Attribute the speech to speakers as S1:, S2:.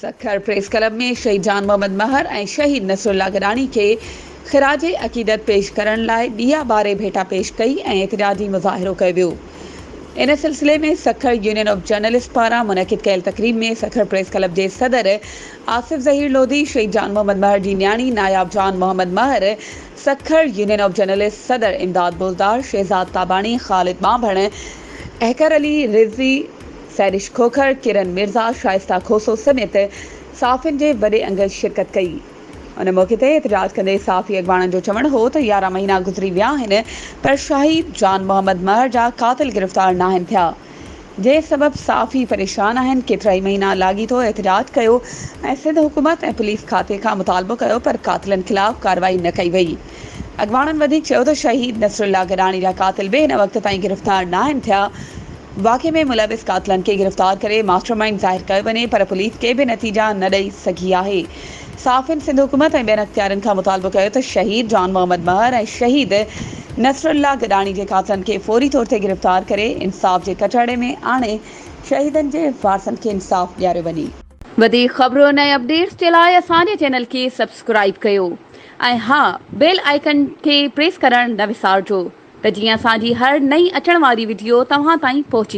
S1: Sukkur press club ۾ شهيد جان محمد مهر ۽ شهيد نصرالله گڏاڻي کي خراج عقيدت پيش ڪرڻ لاء ڏيئا ٻاري ڀيٽا پيش ڪئي ۽ احتجاجي مظاهرو ڪيو ويو. ان سلسلي ۾ سکر يونين آف جرنلسٽ پاران منعقد ڪيل تقريب ۾ سکر پريس ڪلب جي صدر آصف ظهير لوڌي، شهيد جان محمد مهر جي نياڻي ناياب جان محمد مهر، سکر يونين آف جرنلسٽ صدر امداد بوزدار، شهزاد تاباڻي، خالد ٻانڀڻ، احقر علي رضوي، سحرش کوکر، ڪرن مرزا، شائسته کوسو سميت صحافين جي وڏي انگ شرڪت ڪئي. ان موقعي تي احتجاج ڪندي صحافي اڳواڻن جو چوڻ هو ته 11 مهينا گذري ويا آهن پر شهيد جان محمد مهر جا قاتل گرفتار ناهن ٿيا جنهن سبب صحافي پريشان آهن، ڪيترائي مهينا لاڳيتو احتجاج ڪيو ۽ سنڌ حڪومت ۽ پوليس کاتي کان مطالبو ڪيو پر قاتلن خلاف ڪارروائي نه ڪئي وئي. اڳواڻن وڌيڪ چيو ته شهيد نصرالله گڏاڻي جا قاتل به هن وقت تائين گرفتار ناهن ٿيا، واقعي ۾ ملوث قاتلن کي گرفتار ڪري ماسٽر مائينڊ ظاهر ڪيو وڃي پر پوليس ڪي به نتيجا نه ڏئي سگهي آهي. صحافين سنڌ حڪومت ۽ ٻين اختيارين کان مطالبو ڪيو ته شهيد جان محمد مهر ۽ شهيد نصرالله گڏاڻي جي قاتلن کي فوري طور تي گرفتار ڪري انصاف جي ڪٽهڙي ۾ آڻي شهيدن جي وارثن کي انصاف ڏياريو وڃي. وڌيڪ خبرن ۽ اپڊيٽس جي لاء اسان جي چينل کي سبسڪرائيب ڪيو ۽ ها بيل آئيڪن کي پريس ڪرڻ نه وسارجو ته جيئن اسان جي هر نئين اچڻ واري وڊيو توهان تائين پهچي.